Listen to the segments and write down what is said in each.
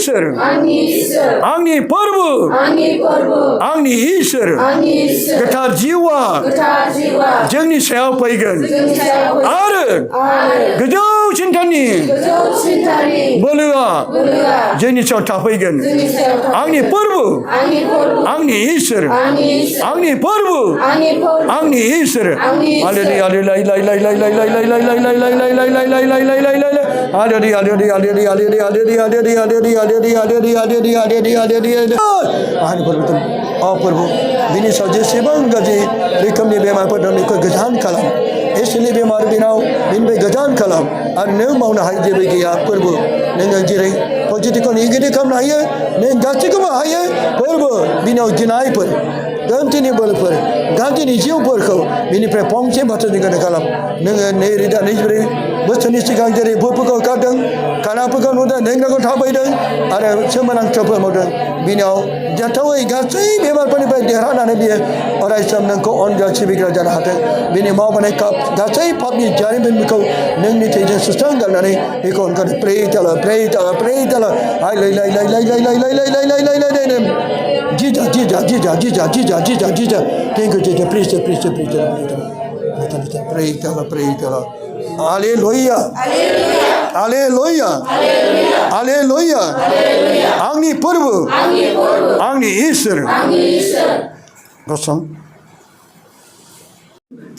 ईश्वर आंनि प्रभु आंनि ईश्वर गोथार जिउआ जोंनि सायाव फैगोन आरो गोजौ सिन्थानि बोलोआ जोंनि सायाव थाफैगोन आंनि प्रभु आंनि ईश्वर आंनि प्रभु आंनि ईश्वर प्रभु बिनि सायाव जेसेबां गाज्रि रोखोमनि बेमारफोर दं बेखौ गोजान खालाम SLE बेमार बिनाव बिनिफ्राय गोजान खालाम आरो नों मावनो हायै जेबो गैया प्रभु नोङो जेरै पजिटिभखौ नेगेटिभ खालामनो हायो नों गासैखौबो हायो प्रभु बिनाव गिनायफोर गोरोन्थिनि बोलोफोर गाज्रिनि जिउफोरखौ बिनिफ्राय फंसे बाथ्राजों गोनां खालाम नोङो 2024 बोसोरनि सिगां जेरै भुतफोरखौ होखारदों खानाफोरखौ नुदों नोंनाखौ थाबैदों आरो सोमोनांथावफोर मावदों बिनाव जाथावै गासै बेमारफोरनिफ्राय देरहानानै बियो अरायसम नोंखौ अनगा सिबिग्रा जानो हाथों बिनि मावबोनाय गासै पापनि जारिमिनखौ नोंनि थैजों सुस्रांगारनानै बेखौ ओंखारनो प्रे ताला हाय Jesus. Thank you, Jesus. Praise the Hallelujah. Hallelujah. Hallelujah. आंनि प्रभु आंनि ईश्वर गसं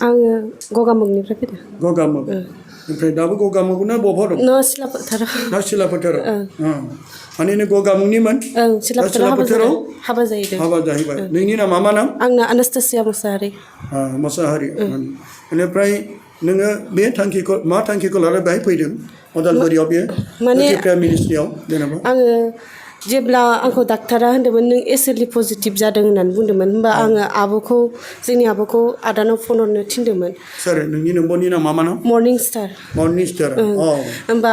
आङो गगामुगनिफ्राय फैदों गगामुग ओमफ्राय दाबो गगामुगना बहा दं सिला फोथाराव माने नों गगामुगनिमोन सिला फोथाराव हाबा जाहैबाय नोंनि नामा मा नाम आंना आनास्तासिया मुसाहारि बेनिफ्राय नोङो बे थांखिखौ मा थांखिखौ लानानै बेहाय फैदों अदालगुरियाव बे माने प्राइम मिनिस्ट्रियाव जेनेबा आङो जेब्ला आंखौ डाक्टारा होनदोंमोन नों SLE पजिटिभ जादों होननानै बुंदोंमोन होमबा आङो जोंनि आब'खौ आदानाव फन हरनो थिनदोंमोन सोर नोंनि नम्बरनि नामा मा नाम मर्निं स्टार होमबा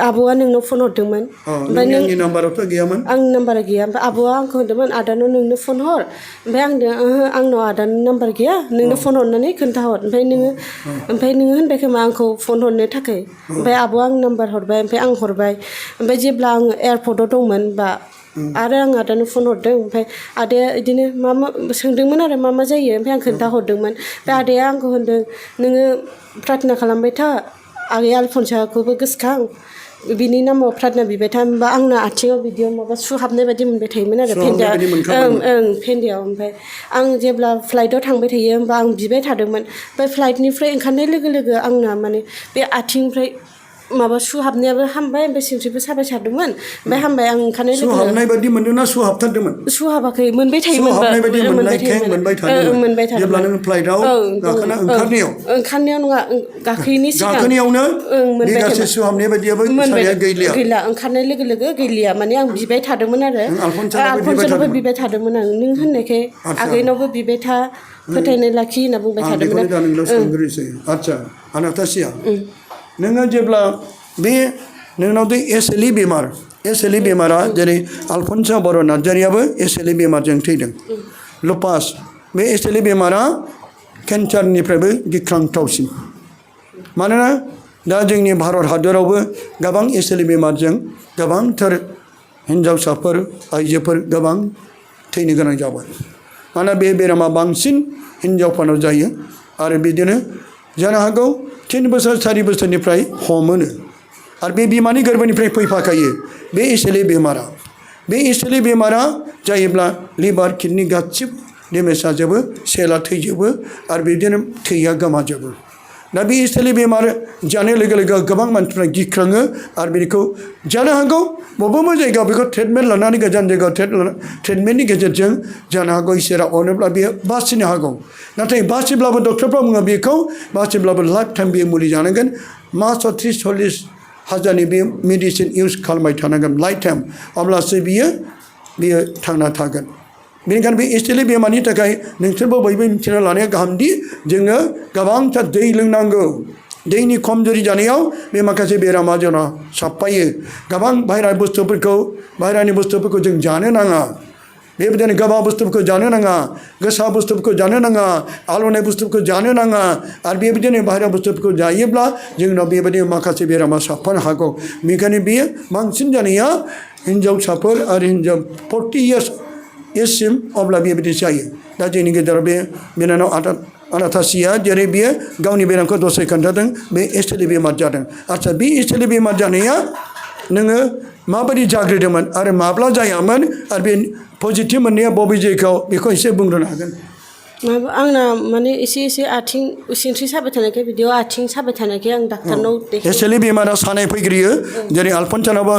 आब'आ नोंनाव फन हरदोंमोन ओमफ्राय नोंनि नाम्बारावथ' गैयामोन आंनि नाम्बारा गैया ओमफ्राय आब'आ आंखौ होनदोंमोन आदानाव नोंनो फन हर ओमफ्राय आंनाव आदानि नाम्बार गैया नोंनो फन हरनानै खोन्थाहर ओमफ्राय नोङो होनबाय खोमा आंखौ फन हरनो थाखाय ओमफ्राय आब'आ आंनि नाम्बार हरबाय ओमफ्राय आं हरबाय ओमफ्राय जेब्ला आङो एयारपर्टआव दंमोन आरो आं आदानो फन हरदों ओमफ्राय आदाया बिदिनो मा सोंदोंमोन आरो मा जायो ओमफ्राय आं खोन्थाहरदोंमोन ओमफ्राय आदाया आंखौ होनदों नोङो प्रार्थना खालामबाय था आगै आलफनसाखौबो गोसोखां बिनि नामाव प्रार्थना बिबाय था होमबा आंना आथिङाव बिदियाव माबा सुहाबनाय बायदि मोनबाय थायोमोन आरो फेन्दायाव ओमफ्राय आं जेब्ला फ्लाइटआव थांबाय थायो होमबा आं बिबाय थादोंमोन ओमफ्राय फ्लाइटनिफ्राय ओंखारनाय लोगो लोगो आंना माने बे आथिंनिफ्राय माबा सुहाबनायाबो हामबाय ओमफ्राय सिनस्रिबो साबाय थादोंमोन ओमफ्राय हामबाय आं ओंखारनाय लोगो सुहाबनाय बायदि मोनदोंना सुहाबथारदोंमोन सुहाबाखै मोनबाय थायोमोन जेब्ला नों फ्लाइटआव गाखोना ओंखारनायाव नङा गाखोयैनि सिगां गाखोनायावनो बे गासै सुहाबनाय बायदियाबो सानाया गैला ओंखारनाय लोगो लोगो गैलिया माने आं बिबाय थादोंमोन आरो आलफनसानोबो बिबाय थादोंमोन आं नों होननायखाय आगैनावबो बिबाय था फोथायनाय लाखि होनना बुंबाय थादोंमोन आदसा आनास्तासिया नोङो जेब्ला बे नोंनाव SLE बेमारा जेरै आलफनसा बर' नार्जारियाबो SLE बेमारजों थैदों लुपास बे SLE बेमारा केन्सारनिफ्रायबो गिख्रांथावसिन मानोना दा जोंनि भारत हादरावबो गोबां SLE बेमारजों गोबांथार हिन्जावसाफोर आइजोफोर गोबां थैनो गोनां जाबाय मानोना बे बेरामा बांसिन हिन्जावफोरनाव जायो आरो बिदिनो जानो हागौ 3 बोसोर 4 बोसोरनिफ्राय हमोनो आरो बे बिमानि गोरबोनिफ्राय फैफाखायो बे SLE बेमारा जायोब्ला लिभार किडनि गासिबो डेमेज जाजोबो सेला थैजोबो आरो बिदिनो थैया गोमाजोबो दा बे SLE बेमार जानाय लोगो लोगो गोबां मानसिफ्रा गिख्राङो आरो बेखौ जानो हागौ बबेबा जायगायाव बेखौ ट्रिटमेन्ट लानानै गोजान जायगायाव ट्रिटमेन्टनि गेजेरजों जानो हागौ इसोरा अनोब्ला बेयो बासिनो हागौ नाथाय बासिब्लाबो डक्टरफ्रा बुङो बेखौ बासिब्लाबो लाइफ टाइम बेयो मुलि जानांगोन मासाव 30-40 हाजारनि बे मेडिसिन इउज खालामबाय थानांगोन लाइफ टाइम अब्लासो बियो थांना थागोन बेनिखायनो बे SLE बेमारनि थाखाय नोंसोरबो बयबो मिथिना लानाया गाहामदि जोङो गोबांथार दै लोंनांगौ दैनि खमजुरि जानायाव बे माखासे बेरामा जोंनाव साबफायो गोबां बाहेरानि बुस्थुफोरखौ जों जानो नाङा बेबायदिनो गोबां बुस्थुफोरखौ जानो नाङा गोसा बुस्थुफोरखौ जानो नाङा आलौनाय बुस्थुफोरखौ जानो नाङा आरो बेबायदिनो बाहेरा बुस्थुफोरखौ जायोब्ला जोंनाव बेबायदि माखासे बेरामा साबफानो हागौ बेनिखायनो बेयो बांसिन जानाया हिन्जावसाफोर आरो हिन्जाव 40 इयर्ससिम अब्ला बेबायदि जायो दा जोंनि गेजेराव बे बिनानाव आनाथासिया जेरै बियो गावनि बेरामखौ दसे खोन्थादों बे SLE बेमार जादों आच्चा बे SLE बेमार जानाया नोङो माबायदि जाग्रोदोंमोन आरो माब्ला जायामोन आरो बे पजिटिभ मोननाया बबे जायगायाव बेखौ एसे बुंग्रोनो हागोन आंना माने एसे आथिं सिनस्रि साबाय थानायखाय बिदियाव आथिं साबाय थानायखाय आं डाक्टारनाव SLE बेमारा सानाय फैग्रोयो जेरै आलफनसानावबो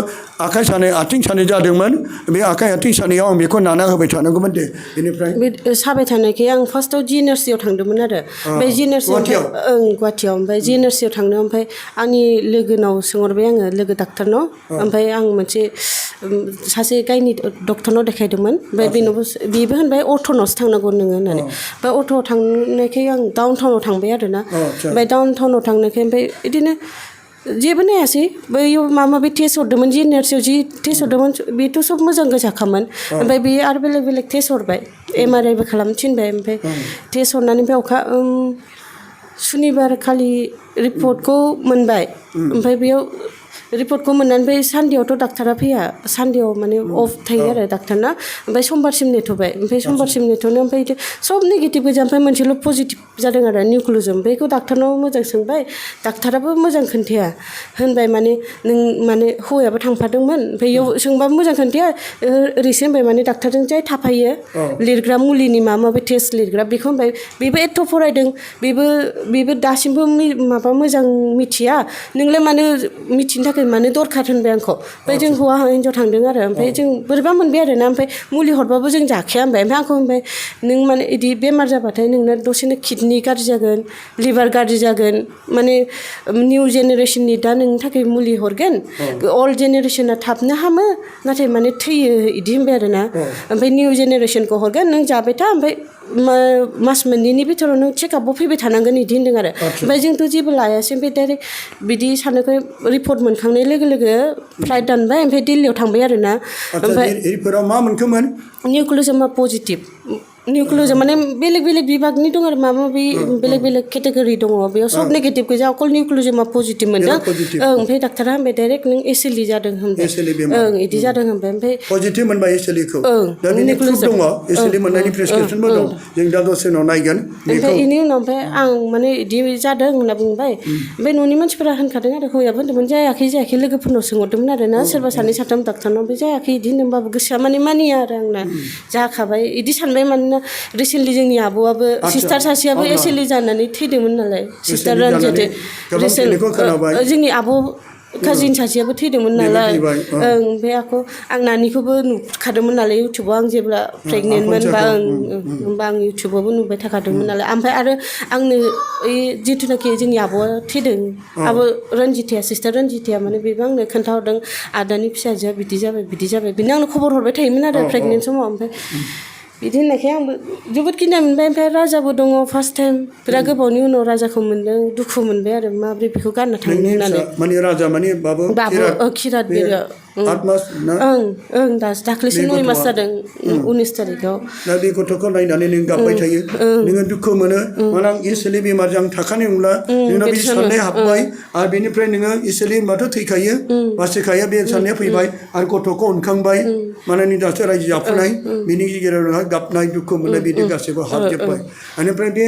आखाइ सानाय आथिं सानाय जादोंमोन बे आखाइ आथिं सानायाव आं बेखौ नाना होबाय थानांगौमोन दे बेनिफ्राय बे साबाय थानायखाय आं फार्स्टआव GNRCआव थांदोंमोन आरो ओमफ्राय GNRCआव गुवाहाटियाव ओमफ्राय GNRCआव थांनो ओमफ्राय आंनि लोगोनाव सोंहरबाय आङो लोगो डाक्टारनाव ओमफ्राय आं मोनसे सासे गायनि डक्टरनाव देखायदोंमोन ओमफ्राय बेबो होनबाय अर्थ'नावसो थांनांगौ नोङो होननानै ओमफ्राय अर्थ'आव थांनायखाय आं डाउन टाउनाव थांबाय आरो ना ओमफ्राय डाउन टाउनाव थांनायखाय ओमफ्राय बिदिनो जेबो नायासै बैयाव माबा माबि टेस्ट हरदोंमोन GNRCआव जि टेस्ट हरदोंमोन बेथ' सब मोजां गोजाखामोन ओमफ्राय बेयो आरो बेलेग टेस्ट हरबाय MRIबो खालामनो थिनबाय ओमफ्राय टेस्ट हरनानै ओमफ्राय सुनिबार खालि रिपर्टखौ मोनबाय ओमफ्राय बेयाव रिपर्टखौ मोननानै ओमफ्राय सानदेआवथ' डाक्टारा फैया सानदेआव माने अफ थायो आरो डाक्टारना ओमफ्राय समबारसिम नेथ'बाय ओमफ्राय समबारसिम नेथ'नो ओमफ्राय सब नेगेटिभ गोजा ओमफ्राय मोनसेल' पजिटिभ जादों आरो निउक्लिय'जों बेखौ डाक्टारनाव मोजां सोंबाय डाक्टाराबो मोजां खोन्थाया होनबाय माने नों माने हौवायाबो थांफादोंमोन ओमफ्राय इयाव सोंबाबो मोजां खोन्थाया ओरैसो होनबाय माने डाक्टारजों जाय थाफायो लिरग्रा मुलिनि माबा माबि टेस्ट लिरग्रा बेखौ होनबाय बेबो एथ' फरायदों बेबो दासिमबो माबा मोजां मिथिया नोंलाय मानो मिथिनो थाखाय माने दरखार होनबाय आंखौ ओमफ्राय जों हौवा हिन्जाव थांदों आरो ओमफ्राय जों बोरैबा मोनबाय आरो ना ओमफ्राय मुलि हरबाबो जों जाखाया होनबाय ओमफ्राय आंखौ होनबाय नों माने बिदि बेमार जाबाथाय नोंना दसेनो किडनि गाज्रि जागोन लिभार गाज्रि जागोन माने निउ जेनेरेसननि दा नोंनि थाखाय मुलि हरगोन अल्ड जेनेरेसना थाबनो हामो नाथाय माने थैयो बिदि होनबाय आरो ना ओमफ्राय निउ जेनेरेसनखौ हरगोन नों जाबाय था ओमफ्राय मास मोननैनि बिथोराव नों चेकआपआव फैबाय थानांगोन बिदि होनदों आरो ओमफ्राय जोंथ' जेबो लायासै ओमफ्राय डाइरेक्ट बिदि साननायखाय रिपर्ट मोनखांनाय लोगो लोगो फ्लाइट दानबाय ओमफ्राय दिल्लीयाव थांबाय आरो ना ओमफ्राय रिपर्टआव मा मोनखोमोन निउक्लिय'जमा पजिटिभ निउक्लिय'जों माने बेलेग बिभागनि दं आरो माबा माबि बेलेग केटेगरि दङ बेयाव सब नेगेटिभ गोजा अकल निउक्लिय'जमा पजिटिभ मोनदों ओमफ्राय डाक्टारा होनबाय डाइरेक्ट नों SLE जादों होनबाय बिदि जादों होनबाय ओमफ्राय पजिटिभ मोनबाय SLEखौ दा बेनि प्रुफ दङ SLE मोननायनि प्रेसक्रिपसनबो दं जों दा दसे उनाव नायगोन ओमफ्राय बेनि उनाव ओमफ्राय आं माने बिदि जादों होनना बुंबाय ओमफ्राय न'नि मानसिफोरा होनखादों आरो हौवायाबो होनदोंमोन जायाखै लोगोफोरनाव सोंहरदोंमोन आरो ना सोरबा सानै साथाम डाक्टारनाव बे जायाखै बिदि होनदोंबाबो गोसोआ माने मानिया आरो आंना जाखाबाय बिदि सानबाय मानोना रिसेन्टलि जोंनि आब'आबो सिस्टार सासेयाबो SLE जानानै थैदोंमोन नालाय सिस्टार रन्जित जोंनि आब' काजिन सासेयाबो थैदोंमोन नालाय ओमफ्राय आं नानिखौबो नुखादोंमोन नालाय इउटुबाव आं जेब्ला प्रेगनेन्टमोन होमबा आं इउटुबावबो नुबाय थाखादोंमोन नालाय ओमफ्राय आरो आंनो जिथुनाखि जोंनि आब'आ थैदों आब' रन्जिताया सिस्टार रन्जिताया माने बेबो आंनो खोन्थाहरदों आदानि फिसाजोआ बिदि जाबाय बिदिनो आंनो खबर हरबाय थायोमोन आरो प्रेगनेन्ट समाव ओमफ्राय बिदि होननायखाय आंबो जोबोद गिनाय मोनबाय ओमफ्राय राजाबो दङ फार्स्ट टाइम बिराद गोबावनि उनाव राजाखौ मोन्दों दुखु मोनबाय आरो माब्रै बेखौ गानना थांनो होननानै माने राजा माने बाबु खिरात बेरो दाख्लैसो 9 मास जादों 19 तारिखाव दा बे गथ'खौ नायनानै नों गाबबाय थायो नोङो दुखु मोनो मानो आं SLE बेमारजों थाखानाय नंला नोंनाव बे साननाय हाबबाय आरो बेनिफ्राय नोङो SLE होनबाथ' थैखायो बासिखायो बे साननाया फैबाय आरो गथ'खौ अनखांबाय माने दासो रायजो जाफुनाय बेनि गेजेराव नोंहा गाबनाय दुखु मोननाय बिदि गासैबो हाबजोब्बाय बेनिफ्राय बे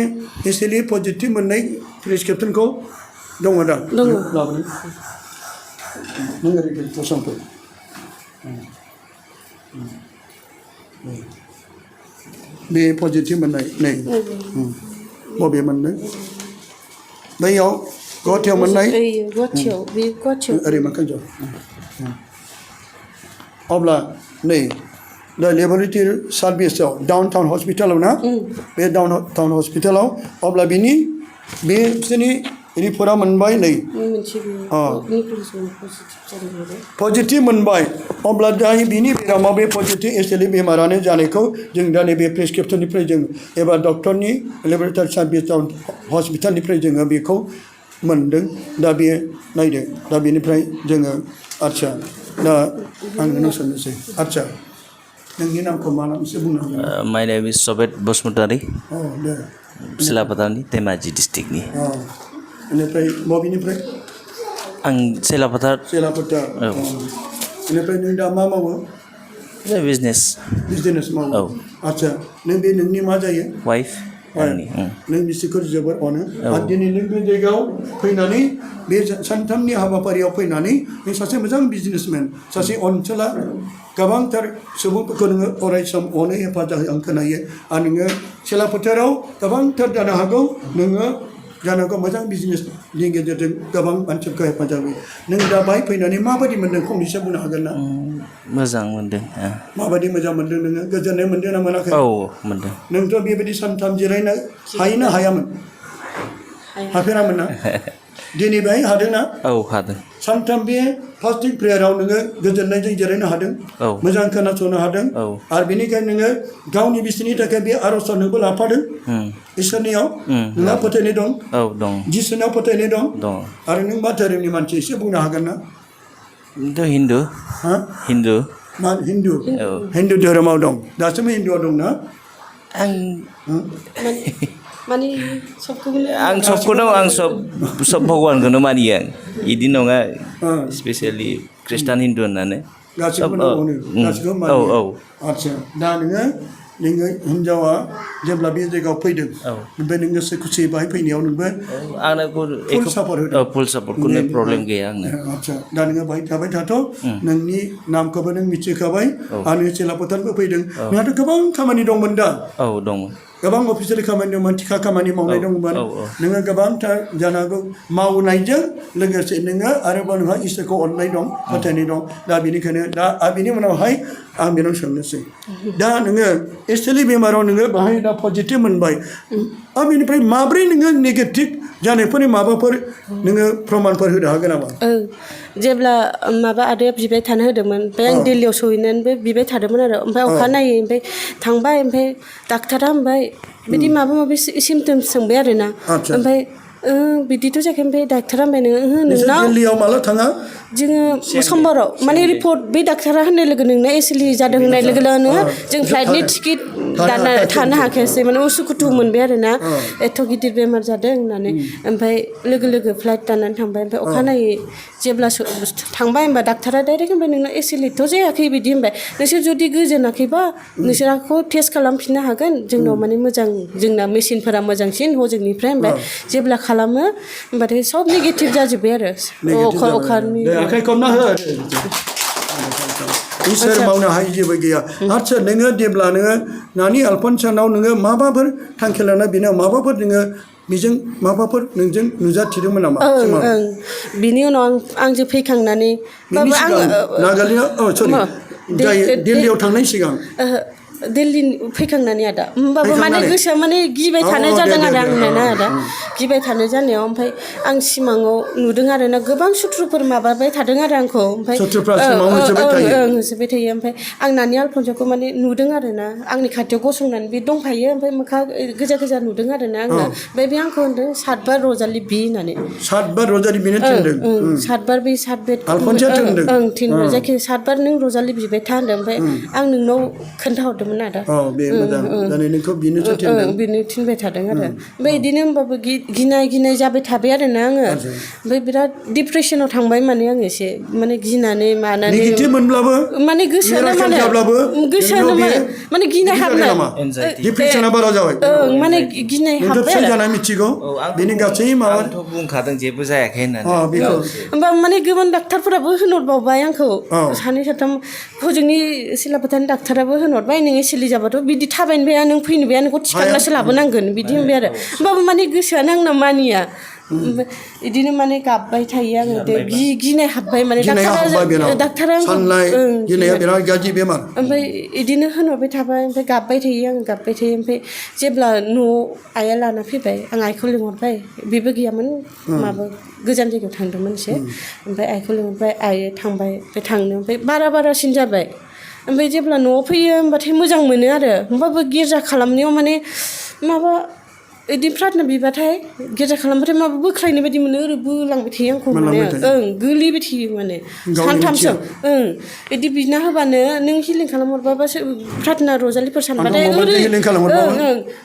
SLE पजिटिभ मोननाय प्रेसक्रिपसनखौ दङ दा लाबोनो नों ओरैनो गसंफै बे पजिटिभ मोननाय नै बबे मोननो बैयाव गुवाहाटियाव मोननाय ओरै मोखांजों अब्ला नै दा लेबरेटरि सार्भिसाव डाउन टाउन हस्पिटालाव ना बे डाउन टाउन हस्पिटालाव अब्ला बिसोरनि रिपर्टआ मोनबाय नै पजिटिभ मोनबाय अब्ला दा बिनि बेरामाव बे पजिटिभ SLE बेमारानो जानायखौ जों दा नैबे प्रेसक्रिपसननिफ्राय जों एबा डक्टरनि लेबरेटरि सार्भिस हस्पिटालनिफ्राय जोङो बेखौ मोनदों दा बेयो नायदो दा बेनिफ्राय जोङो आच्चा दा आं नोंनाव सोंनोसै आच्चा नोंनि नामखौ मा नामसो बुंनो हागोन माय नेम इज सबित बसुमतारी दे सिलापथारनि धेमाजि डिस्ट्रिक्टनि बेनिफ्राय बबेनिफ्राय आं सिलापथार सिलापथार बेनिफ्राय नों दा मा मावो बिजनेस बिजनेस मावो औ आदसा नों बे नोंनि मा जायो वाइफ आंनि नों बिसोरखौ जोबोर अनो आरो दिनै नों बे जायगायाव फैनानै बे सानथामनि हाबाफारियाव फैनानै नों सासे मोजां बिजनेसमेन सासे ओनसोला गोबांथार सुबुंफोरखौ नोङो अराय सम अनो हेफाजाब होयो आं खोनायो आरो नोङो सेला फोथाराव गोबांथार जानो हागौ नोङो जानो हागौ मोजां बिजनेसनि गेजेरजों गोबां मानसिफोरखौ हेफाजाब होयो नों दा बाहाय फैनानै माबायदि मोन्दों फंनैसो बुंनो हागोन ना मोजां मोनदों माबायदि मोजां मोन्दों नोङो गोजोननाय मोन्दों ना मोनाखै औ मोनदों नोंथ' बेबायदि सानथाम जिरायनो हायोना हायामोन हाफेरामोन ना दिनै बेहाय हादोंना औ हादों सानथाम बे फास्टिं प्रेयाराव नोङो गोजोननायजों जिरायनो हादों औ मोजां खोनासंनो हादों औ आरो बेनिखायनो नोङो गावनि बिसिनि थाखाय बे आर'जआव नोंबो लाफादों इसोरनियाव नोंहा फोथायनाय दं औ दं जिसुनाव फोथायनाय दं दं आरो नों मा धोरोमनि मानसि एसे बुंनो हागोन ना हिन्दु हा हिन्दु मा हिन्दु औ हिन्दु धोरोमाव दं दासिमबो हिन्दुआव दं ना आं माने सबखौबो आं सबखौनो आं सब भगबानखौनो मानियो आं इदि नङा स्पेसियेलि ख्रिस्टान हिन्दु होननानै गासिबो अनो गासिबो औ मानियो औ आदसा दा नोङो हिन्जावा जेब्ला बे जायगायाव फैदों ओमफ्राय नों गोसो खुसियै बाहाय फैनायाव नोंबो आंनो फुल सापर्ट होदों फुल सापर्ट खुनु प्रब्लेम गैया आंनो आदसा दा नोङो बाहाय थाबाय थाथ' नोंनि नामखौबो नों मिथिखाबाय आरो नों सेला फोथारबो फैदों नोंहाथ' गोबां खामानि दंमोन दा औ दंमोन गोबां अफिसियेलि खामानि दंमोन थिखा खामानि मावनाय दंमोन नोङो गोबांथार जानो हागौ मावनायजों लोगोसे नोङो आरोबाव नोंहा इसोरखौ अननाय दं फोथायनाय दं दा बेनिखायनो दा बिनि उनावहाय आं बेनाव सोंनोसै दा नोङो SLE बेमाराव नोङो बाहाय दा पजिटिभ मोनबाय आरो बेनिफ्राय माब्रै नोङो नेगेटिभ जानायफोरनि माबाफोर नोङो प्रमानफोर होनो हागोन नामा जेब्ला माबा आदाया बिबाय थानो होदोंमोन ओमफ्राय आं दिल्लीयाव सहैनानैबो बिबाय थादोंमोन आरो ओमफ्राय अखानायै ओमफ्राय थांबाय ओमफ्राय डाक्टारा होनबाय बिदि माबा माबि सिमटम्स सोंबाय आरोना ओमफ्राय बिदिथ' जायाखै ओमफ्राय डाक्टारा होनबाय नोंनाव दिल्लीयाव माला थाङा जोङो समबाराव माने रिपर्ट बे डाक्टारा होननाय लोगो नोंना SLE जादों होननाय लोगो लोगोनो जों फ्लाइटनि टिकेट दानना थानो हाखायासै माने उसुखुथु मोनबाय आरोना एथ' गिदिर बेमार जादों होननानै ओमफ्राय लोगो लोगो फ्लाइट दाननानै थांबाय ओमफ्राय अखानायै जेब्ला थांबाय होनबा डाक्टारा डाइरेक्ट होनबाय नोंना SLEथ' जायाखै बिदि होनबाय नोंसोर जुदि गोजोनाखैबा नोंसोर आंखौ टेस्ट खालामफिननो हागोन जोंनाव माने मोजां जोंना मेसिनफोरा मोजांसिन हजोंनिफ्राय होनबाय जेब्ला खालामो होनबाथाय सब नेगेटिभ जाजोब्बाय आरो अखानि आखाइ खबना हो इसोर मावनो हायै जेबो गैया आदसा नोङो जेब्ला नोङो नानि आलफनसानाव नोङो माबाफोर थांखि लाना बेनाव माबाफोर नोङो बेजों माबाफोर नोंजों नुजाथिदोंमोन नामा बिनि उनाव आंजों फैखांनानै नागालेण्डआव सरि दिल्लीयाव थांनायनि सिगां दिल्ली फैखांनानै आदा होमबाबो माने गोसोआ माने गिबाय थानाय जादों आरो आंना आदा गिबाय थानाय जानायाव ओमफ्राय आं सिमाङाव नुदों आरो ना गोबां सुथ्रुफोर माबाबाय थादों आरो आंखौ ओमफ्राय होसोबाय थायो ओमफ्राय आं नानि आलफनसाखौ माने नुदों आरो ना आंनि खाथियाव गसंनानै बे दंफायो ओमफ्राय मोखां गोजा गोजा नुदों आरो ना आंना ओमफ्राय बे आंखौ होनदों सातबार रजालि बि होननानै सातबार रजालि बिनो थिनदों सातबार बे सात बेद थिनबार जायखि सातबार नों रजालि बिबाय था होनदों ओमफ्राय आं नोंनाव खोन्थाहरदोंमोन बे मोजां जाने नोंखौ बिनोसो थिनदों बिनो थिनबाय थादों आरो ओमफ्राय बिदिनो होमबाबो गिनाय जाबाय थाबाय आरो ना आङो ओमफ्राय बिराद डिप्रेसनाव थांबाय माने आं एसे माने गिनानै मानानै नेगेटिभ मोनब्लाबो माने गोसोआनो माने गिनाय हाबनाय डिप्रेसना बारा जाबाय माने गिनाय हाबबाय आरो जाना मिथिगौ बेनि गासै माबा आंथ' बुंखादों जेबो जायाखै होननानै होमबा माने गोबां डाक्टारफोराबो होनहरबावबाय आंखौ सानै साथाम हजोंनि सिलाफोथारनि डाक्टाराबो होनहरबाय नों SLE जाबाथ' बिदि थाबायनो हाया नों फैनो हाया नोंखौ थिखांनासो लाबोनांगोन बिदि होनबाय आरो होमबाबो माने गोसोआनो आंना मानिया बिदिनो माने गाबबाय थायो आङो गिनाय हाबबाय माने डाक्टारा गिनाया बिराद गाज्रि बेमार ओमफ्राय बिदिनो होनहरबाय थाबाय ओमफ्राय गाबबाय थायो ओमफ्राय जेब्ला न'आव आइया लाना फैबाय आं आइखौ लिंहरबाय बेबो गैयामोन माबा गोजान जायगायाव थांदोंमोन एसे ओमफ्राय आइखौ लिंहरबाय आइ थांबाय ओमफ्राय थांनो ओमफ्राय बारासिन जाबाय ओमफ्राय जेब्ला न'आव फैयो होमबाथाय मोजां मोनो आरो होमबाबो गिर्जा खालामनायाव माने माबा बिदि प्रार्थना बिबाथाय गिर्जा खालामबाथाय माबा बोख्रायनाय बायदि मोनो ओरै बोलांबाय थायो आंखौ माने गोलैबाय थायो माने सानथामसो बिदि बिना होबानो नों हिलिं खालामहरबाबासो प्रार्थना रजालिफोर सानबाथाय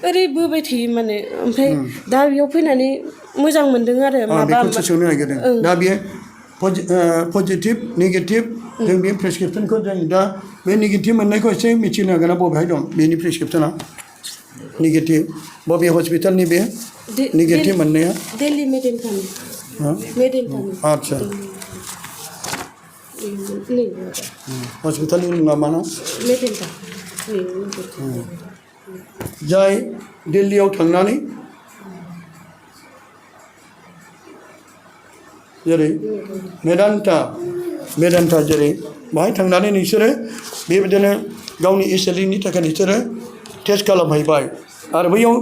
ओरै बोबाय थायो माने ओमफ्राय दा बेयाव फैनानै मोजां मोनदों आरो बेखौसो सोंनो नागिरदों दा बेयो पजिटिभ नेगेटिभ जों बे प्रेसक्रिप्सनखौ जों दा बे नेगेटिभ मोननायखौ एसे मिथिनो हागोन ना बबेहाय दं बेनि प्रेसक्रिप्सना नेगेटिभ बबे हस्पिटालनि बे नेगेटिभ मोननाया दिल्ली मेडिकेल आदसा हस्पिटालनि मुङा मा ना जाय दिल्लीयाव थांनानै जेरै मेदान्ता जेरै बाहाय थांनानै नोंसोरो बेबायदिनो गावनि SLEनि थाखाय नोंसोरो टेस्ट खालामहैबाय आरो बैयाव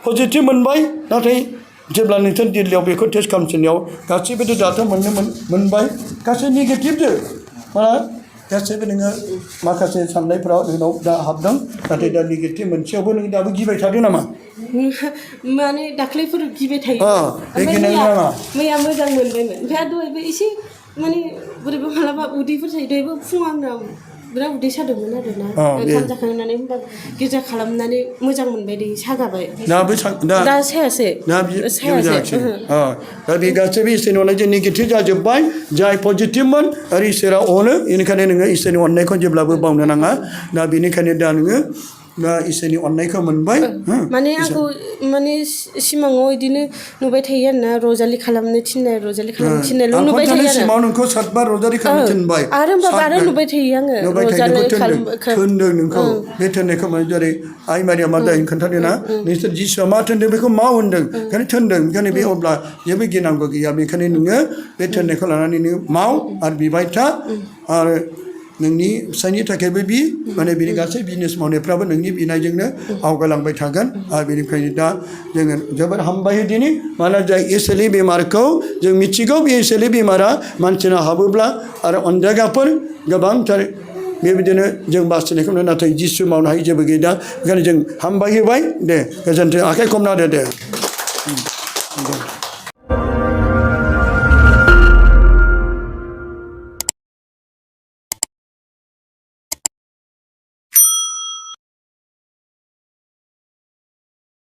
पजिटिभ मोनबाय नाथाय जेब्ला नोंसोर दिल्लीयाव बेखौ टेस्ट खालामफिननायाव गासैबो डाटा मोनबाय गासै नेगेटिभजों मा गासैबो नोङो माखासे साननायफ्राव नोंनाव दा हाबदों नाथाय दा नेगेटिभ मोनसेयावबो नों दाबो गिबाय थादों नामा माने दाख्लैफोर गिबाय थायो मैया मोजां मोनबायमोन ओमफ्राय दहायबो एसे माने बोरैबा मालाबा उदैफोर सायो दहायबो फुङाव आंना बिराद उदै सादोंमोन आरोना ओंखाम जाखांनानै होमबा गिर्जा खालामनानै मोजां मोनबाय दे सागाबाय दा सायासै दा बे गासैबो इसोरनि अननायजों नेगेटिभ जाजोब्बाय जाय पजिटिभमोन आरो इसोरा अनो बेनिखायनो नोङो इसोरनि अननायखौ जेब्लाबो बावनो नाङा दा बेनिखायनो दा नोङो दा इसोरनि अननायखौ मोनबाय माने आंखौ माने सिमाङाव बिदिनो नुबाय थायो आरोना रजालि खालामनो थिननायल' नुबाय थायो आरो सिमाङाव नोंखौ 7 बार रजालि खालामनो थिनबाय आरो होमबाबो आरो नुबाय थायो आङो रजालि थोनदों नोंखौ बे थोननायखौ जेरै आइ मारिया मा दायो खोन्थादों ना नोंसोर जिसुआ मा थोनदों बेखौ माव होनदों ओंखायनो थोनदों ओंखायनो बे अब्ला जेबो गिनांगौ गैया बेखायनो नोङो बे थोननायखौ लानानै नोङो माव आरो बिबाय था आरो नोंनि फिसायनि थाखायबो बि माने बिनि गासै बिजनेस मावनायफ्राबो नोंनि बिनायजोंनो आवगायलांबाय थागोन आरो बेनिफ्रायनो दा जोङो जोबोद हामबाय दिनै मानोना जाय SLE बेमारखौ जों मिथिगौ बे SLE बेमारा मानसिनाव हाबोब्ला आरो अनजायगाफोर गोबांथार बेबायदिनो जों बासिनायखौ नुयो नाथाय जिसु मावनो हायै जेबो गैया ओंखायनो जों हामबाय होबाय दे गोजोन्थों आखाइ खमना दे